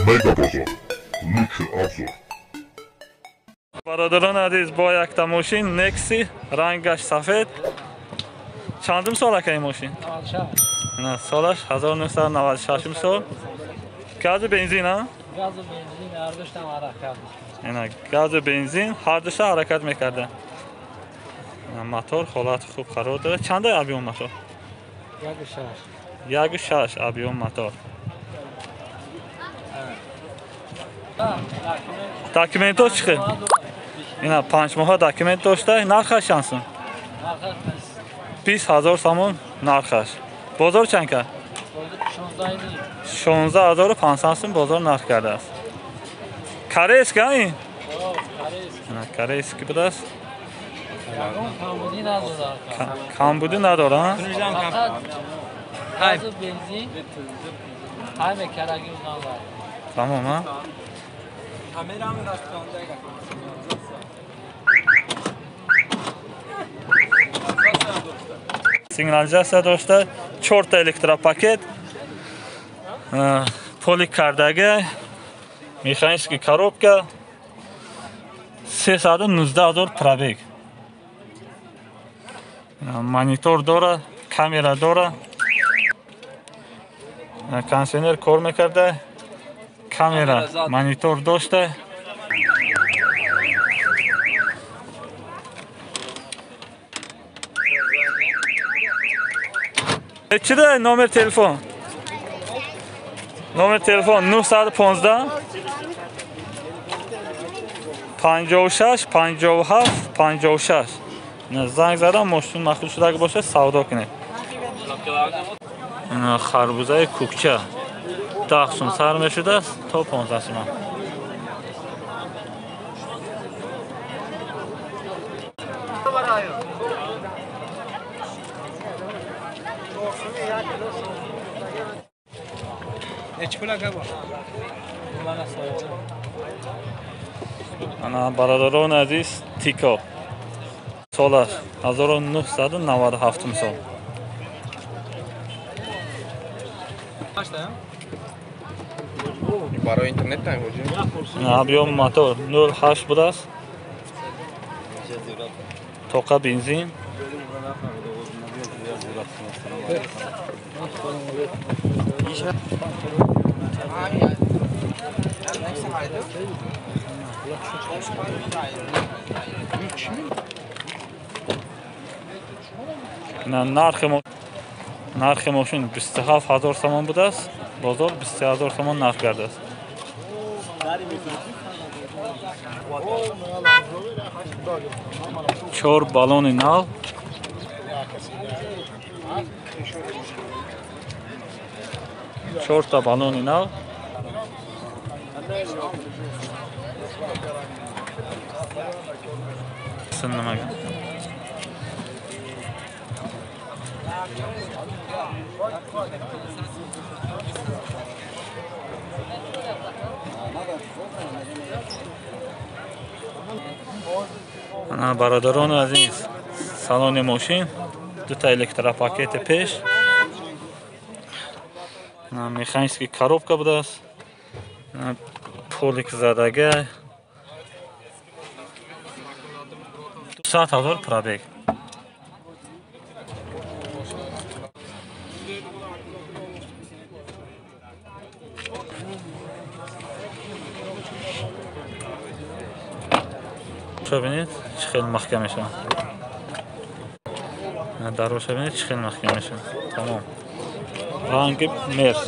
Мегабазар. Лучший обзор. Бародарон азиз, бо якта мошин Некси, рангаш сафед. Чандум сол ака ин мошин? 96. Солаш 1996 сол. Газу бензин, а? Газу бензин ҳар душтам ҳаракат. Ина газу бензин ҳар душа ҳаракат мекарда. Мотор ҳолати хуб қарор дорад. Чанда объём мотор? 1.6. 1.6 объём мотор. Документҳо чӣ хел? Ина 5 моҳа документ дошта, нархаш чанд сум? 20 000 сомон нархаш. Бозор чанд кард? 16 500 сум бозор нарх кардааст. Корейский ин? Корейский будааст. Камбудӣ надорад? Бензин Тамом, а? Сигнализация дошта, чорта электропакет, полик кардага, механический коробка, 319 000 пробег. Монитор дора, камера дора, кондиционер кор мекарда, камера, монитор дошта. Чида номер телефон? Номер телефон 915 56 57 56. Занг задам, мошин махсус шудаги бошад, савдо кунед. Харбузаи кӯкча 10 сум сар мешудааст то 15 сум. Ана бародарони азиз, Тико солаш 1997 сол. Барои интернет тайм ҳоҷи? Объём мотор 0.8 будааст. Тоқа бензин. Нархи мошин 27 ҳазор сомон будааст, бозор 23 ҳазор сомон нарх кардааст. Чор баллони нав. Чорта баллони нав. Nimaga? Ана бародарони азиз, салони мошин, дута электропакети пеш, механический коробка будааст, полик задага, 200 000 пробег. Бинед, чӣ хел маҳкам мешавад. Дароша бинед, чӣ хел маҳкам мешавад. Тамом. Ранги мерс.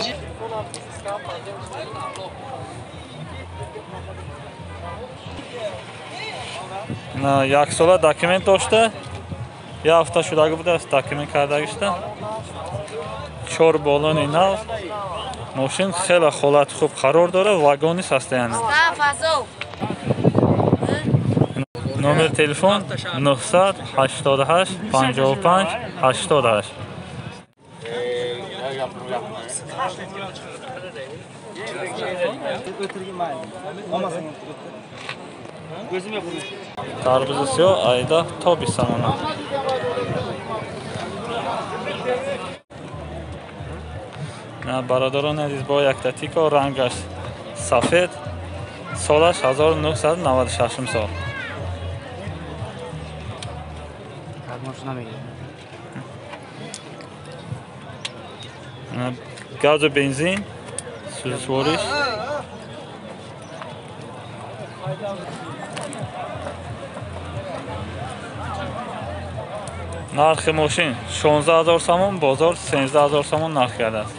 Як сола документ дошта, як ҳафта шудаги будааст документ кардагишта. Чор баллони нав. Мошин хеле ҳолати хуб қарор дорад, вагони состояние. Номер телефон 988 55 88. Tarbuzi сиёҳ айда то 20 сомона. Бародарони азиз, бо якта Тико, рангаш Сафед. Солаш 1996 сол. Газу бензин, сӯзишвориш. Нархи мошин 16 000 сомон, бозор 13 000 сомон нарх кардааст.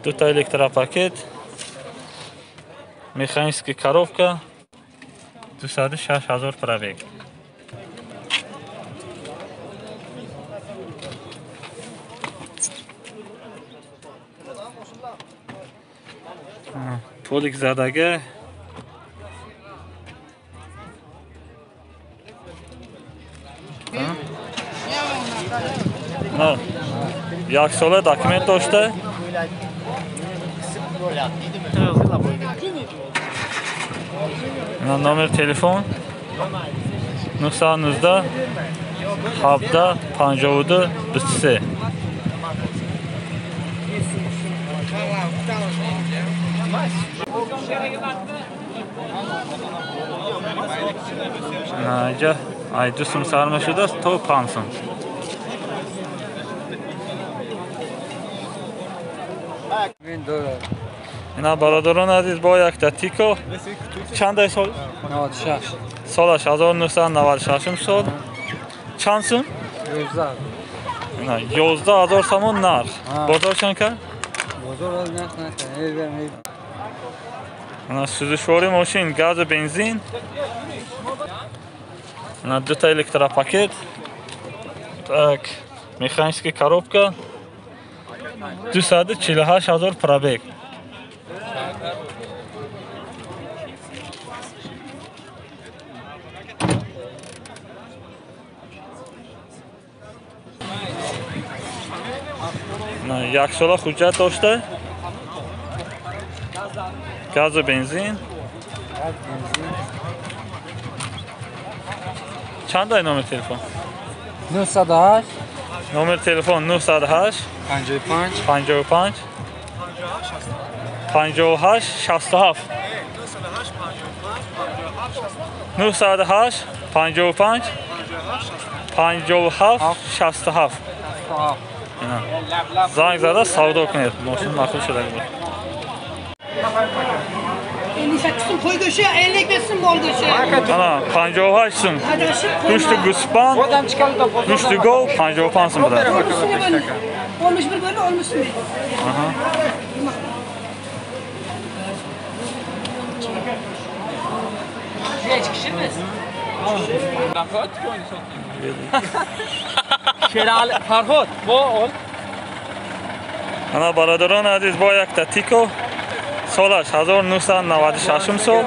Дута электропакет, механический коробка, 206 000 пробег. Полик задага. Як сола документ дошта. Номер телефон 919 17 52 23. Инҷа ай 2 сум сар мешудааст то 5 сум. Ина бародарон азиз, бо якта Тико. Чанд сол? 96. Солаш 1996 сол. Чанд сум? 11. Ина 11 000 сомон нарх. Бозор чанд кард? Бозор нарх накард. Ина сӯзишвори мошин, газу бензин. Ина дута электропакет. Так, механическая коробка. 248 000 пробег. Як сола ҳуҷҷат дошта. Газу бензин. Чанд ай номер телефон? 908. Номер телефон 908 55 55 58 67. 908 55 57 67. Занг зада савдо кунед. Мошин махлуб шуда буд. 58 сум qo'y go'shti, 55 сум mol go'shti. Ana 58 сум. Гӯшти гӯсфанд, гӯшти гов 55 сум буд. Olmuş bir böyle olmuş mu? Aha. Necha kishimiz? Sherali Farhod, bu ol. Ana бародарон азиз, бо якта Тико. Солаш 1996 сол.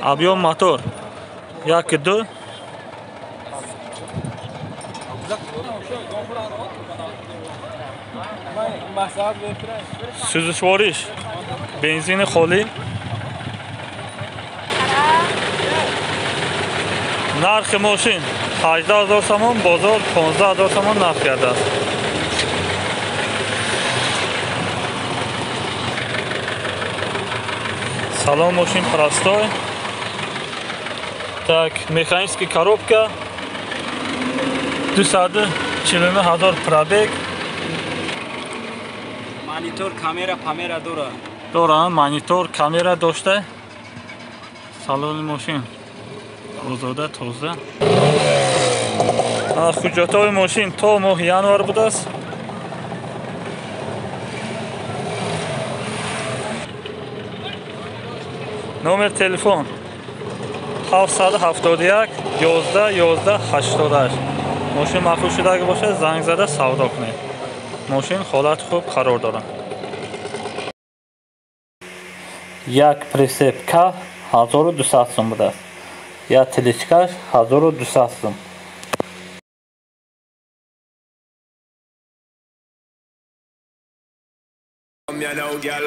Объем мотор 1.2. Сӯзишвориш бензини холӣ. Нархи мошин 18 000 сомон, бозор 15 000 сомон нарх кардааст. Салон мошин простой. Так, механическая коробка. 249 000 пробег. Монитор, камера, памера дора. Дора, монитор, камера дошта. Салони мошин озода, тоза. Ҳуҷҷатҳои мошин то моҳи январ будааст. Номер телефон 771 11 11 88. Мошин махлуб шудаги бошад, занг зада савдо кунед. Мошин ҳолати хуб қарор дорад. Як прицепка 1200 сум будааст. Як телечкаш 1200 сум. You know, girl.